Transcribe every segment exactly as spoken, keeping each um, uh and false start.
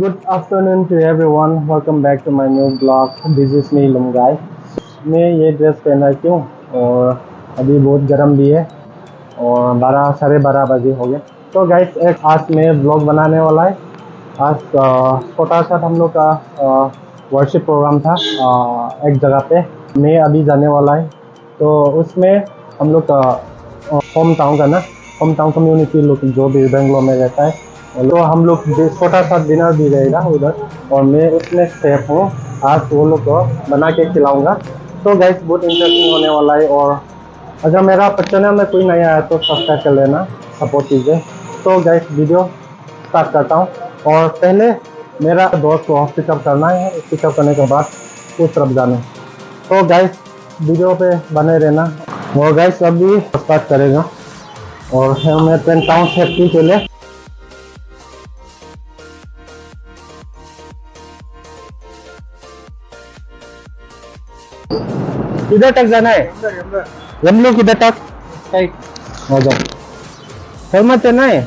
Good afternoon to everyone. Welcome back to my new vlog. This is me, Lumgai. मैं ये ड्रेस पहना क्यों? और अभी बहुत गर्म भी है और बारह, साढ़े बारह बजे हो गया। तो गाइस, एक आज मैं व्लॉग बनाने वाला है। आज अ, छोटा सा हम लोग का वर्शिप प्रोग्राम था अ, एक जगह पे। मैं अभी जाने वाला है। तो उसमें हम लोग का होम टाउन का ना, होम टाउन कम्युनिटी लोग जो भी बेंगलोर में रहता है, तो हम लोग भी छोटा सा डिनर भी रहेगा उधर। और मैं उसमें शेफ हूँ। आज वो लोग को बना के खिलाऊंगा। तो गाइस, बहुत इंटरेस्टिंग होने वाला है। और अगर मेरा चैनल में कोई नया है तो सब्सक्राइब कर लेना, सपोर्ट कीजिए। तो गाइस, वीडियो स्टार्ट करता हूँ। और पहले मेरा दोस्त को पिकअप करना है, पिकअप करने के बाद उस तरफ जाना है। तो गाइस, वीडियो पे बने रहना। और गाइस, अभी स्टार्ट करेगा और हेलमेट पहनता हूँ सेफ्टी के लिए। किधर तक जाना है? यमलो किधर तक? आ जाओ। हेलमेट पहना है?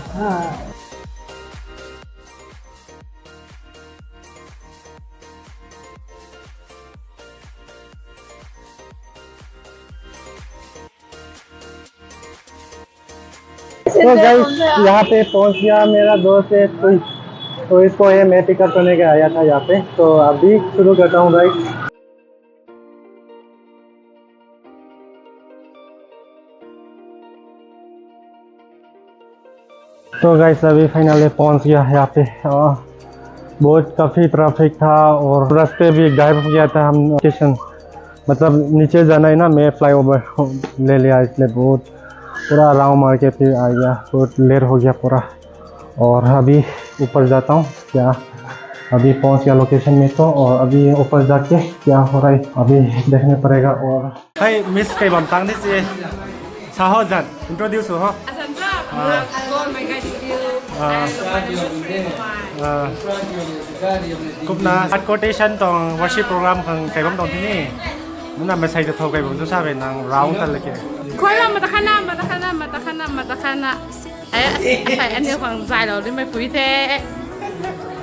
तो गाइस, यहाँ पे पहुँच गया मेरा दोस्त है, तो, तो इसको ये मैं पिकअप करने के आया था यहाँ पे। तो अभी शुरू करता हूँ गाइस। तो गाइस, अभी फाइनली पहुंच गया यहाँ पे। आ, बहुत काफ़ी ट्रैफिक था और रास्ते भी गायब हो गया था। हम लोकेशन, मतलब, नीचे जाना है ना, मैं फ्लाईओवर ले लिया, इसलिए बहुत पूरा राउंड मार के फिर आ गया, बहुत लेट हो गया पूरा। और अभी ऊपर जाता हूँ क्या, अभी पहुंच गया लोकेशन में तो, और अभी ऊपर जाके क्या हो रहा है अभी देखने पड़ेगा। और Hey, Miss Kaibam tang ni si. Sa ho zan, introduce ho. Azan sa, Ah. Go my guys, you. Ah. Ah. Kumna, at quotation tong worship program khang Kaibam tong tini. Muna message tho Kaibam tu sa be nang round ta leke. Khoi la mata khana, mata khana, mata khana, mata khana. Eh, asai aniu khang zai lo di mai pui the.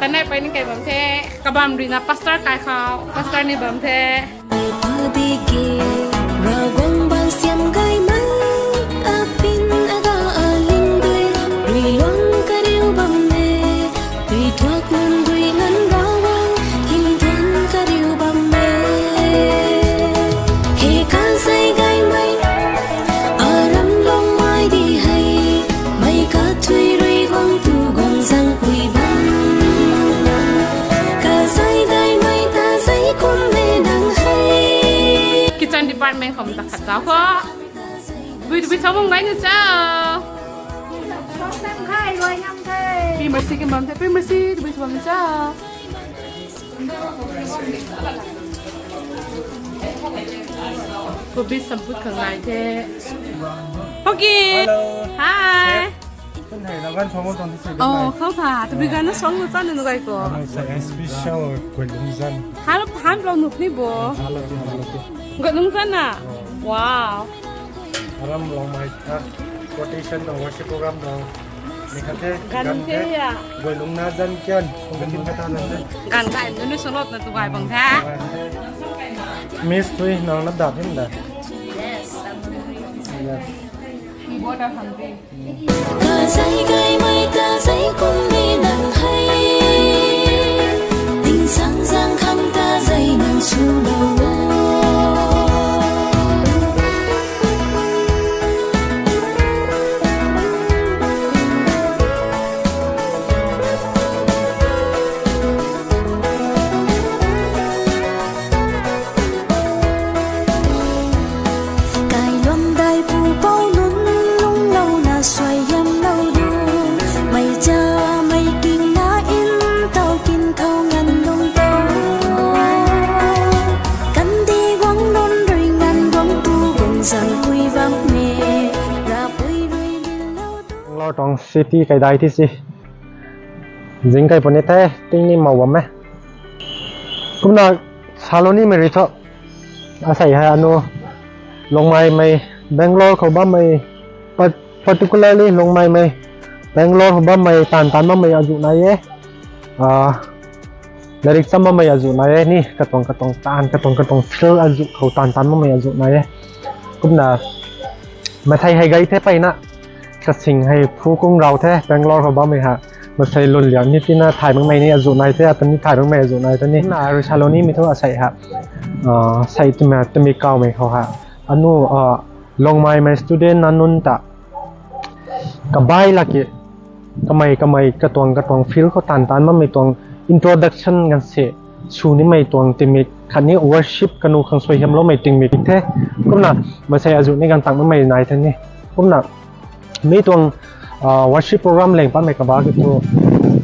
Tanai pai ni Kaibam the. Kabam rui na pastor kai khou, pastor ni bam the. Padiki, Ravguangc bang siam gaymei, apin aga aling dui, rui luang kariu bam e, rui thuak nunc rui nganv Ravguangc, hymthan kariu bam e. He kazei gaymei, aram lung mai di hei, mei kathui rui guang tu guang zang pui bam. Kazei gaymei ta zei kum e nang hei. Kitchen department khou ta khat zau kho. Bui tu bui sa bam gay na cha. Pi Mercy ki bam the, Pi Mercy tu bui sa bam cha. Covid samput khang nai the. Hoki. Hello. Hi. Chef. Kun hei la gan song mo tong ti se. Oh, khou tha. Tu bi gan na song mo chan na gay ko. Ano sa special Guilungzan. Hal han lo nuk ni bo. Halo, halo. Guilungzan na. Wow. Aram long mai ta. Quotation dong, worship program dong. Ni khat the, Gan gan the the. Ya. Guilungna zan kian. Kung ka tin ka ta zan the. Gan kai nu nu solot na tu gay bang the. Miss Thui, nang na da him da. Yes, I'm hungry. Yes. Kazei gaymei ta zei kum e nang hei. Ting sang zang khang ta zei nang sw lo. Kailuang dai pu pou nunc lungclou na suaihiam lou du. Mei cha mei king na in tau kin khou ngan lung tau. Kandih guang nunc rui ngan guang tu guang zang pui bam e. Rapui rui lin lou du. Bangalore tuang city kai dai ti si. Zing kai puni the, ting ni mau bam e. Kumna salou nimei rui thu. Asei hei anu Longmaimei, Bangalore khou bammei, par-, particularly Longmaimei, Bangalore khou bammei, taanv taanv bammei azuh nai e. Ah, Lairik cham bammei azuh nai e ni, katuang katuang taanv, katuang katuang field azuh khou taanv taanv bammei azuh nai e. Kumna, maansei hei gay the mpeyna, kasing hei phu kung rau the, Bangalore khou bammei ha. Maansei lun liang ni tina thay makmei ni azuh nai the, ata ni thay makmei azuh nai the ni. Kumna, rui salou nimei thu asei ha. Ah, sei twmei, twmei kawmei khou ha. Anu, ah, Longmaimei student na nunc ta. Kabai laki, kamei, kamei, katuang, katuang field khou taanv taanv bammei tuang introduction ganv se, sw nimei tuang tingmik, khatni worship kanu khang suaihiamloumei tingmik the. Kumna, maansei azuh ni ganv tang makmei nai the ni. Kumna, mi tuang, ah, worship program leng patmei kaba ki thu,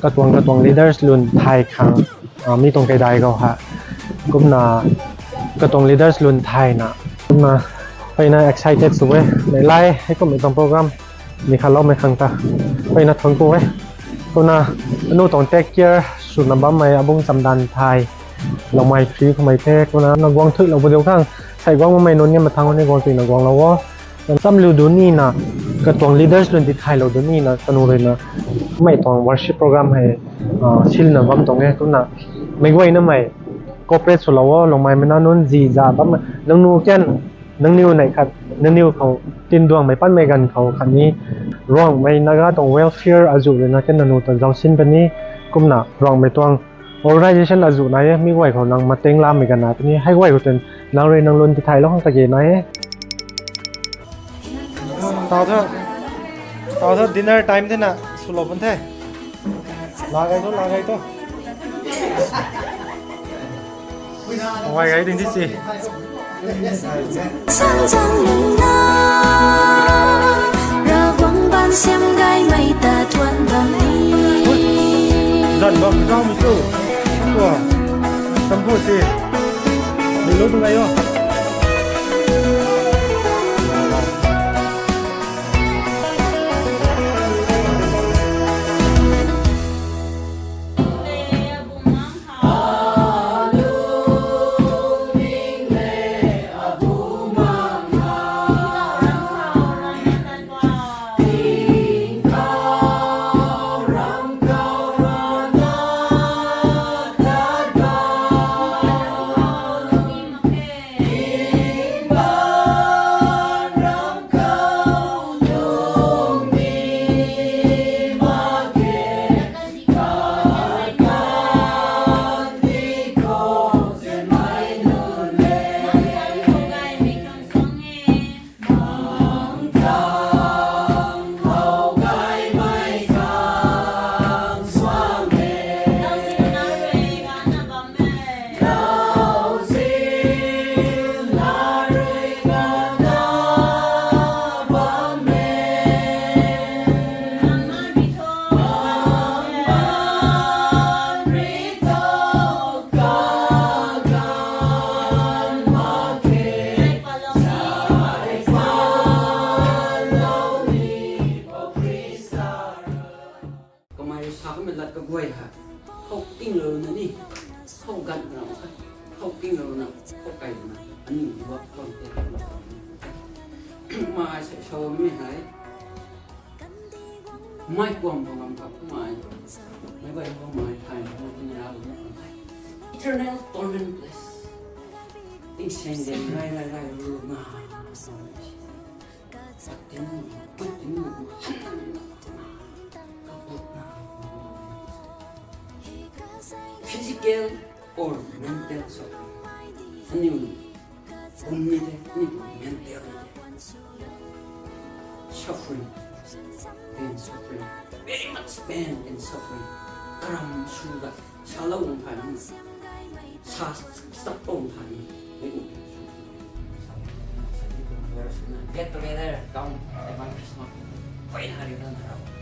katuang, katuang leaders lun thay khang, ah, mi tuang kaidai khou ha. Kumna, katuang leaders lun thayna. Kumna, mpeyna excited sw e. Mei lai, hei kummei tuang program ni khatloumei khang ta. Mpeyna thuanc ku e. Kumna, anu tuang take care swna bammei abung chamdan thay. Longmai free khoumei the, kumna, na guang thuilou bu diu khang. Sei guang makmei nunc ni mathang ni guang tuina guanglou o. Chamliu du nina, katuang leaders lun tithaylou du nina, kanu ruina, mei tuang worship program hei, ah, silna bam tuang e, kumna, meic guayna mei, cooperate swlou o, Longmaimei na nunc zi za bam, nangniw kan, nangniw neih khat, nangniw khou, tinduangmei patmei ganv khou khatni, Ruangmei Naga tuang welfare azuh ruina kan nangniw ta zausin puni, kumna, Ruangmei tuang organization azuh nai e, mi guay khou nang mateng lamei ganv nai puni, hei guay khou tun, nang rui nang lun tithaylou khang kage nai e. Tau thu, tau thu dinner time thena swlou pun the. La gay thu, la gay thu. Wai gay ding di si. Sang zang lung na, Ravguangc ban siam gaymei ta tuan bam ni. Zan bam zau mi tu. Tua. Sampu si. Ni lo tu ngai o. Kamei sa kamei lat kaguay ha. Khou tinglou na ni. Khou gan na kha. Khou tinglou na. Khou kai na. Ani wa khou te. Mai sa sa mi hai. Mai kuam kuam kam kap mai. Mai bai kuam mai thai mai ni ra lu. Eternal torment place. Ting seng den rai rai rai lu na. Ting, ting, ting. Physical or mental suffering. Aniu, kum ni te, aniu mental ni te. Suffering, pain, suffering, very much pain and suffering. Karam sw ga, salou ung thai ni, sa stop ung thai ni. Get together, come, Advent Christmas. Koi na ri na na.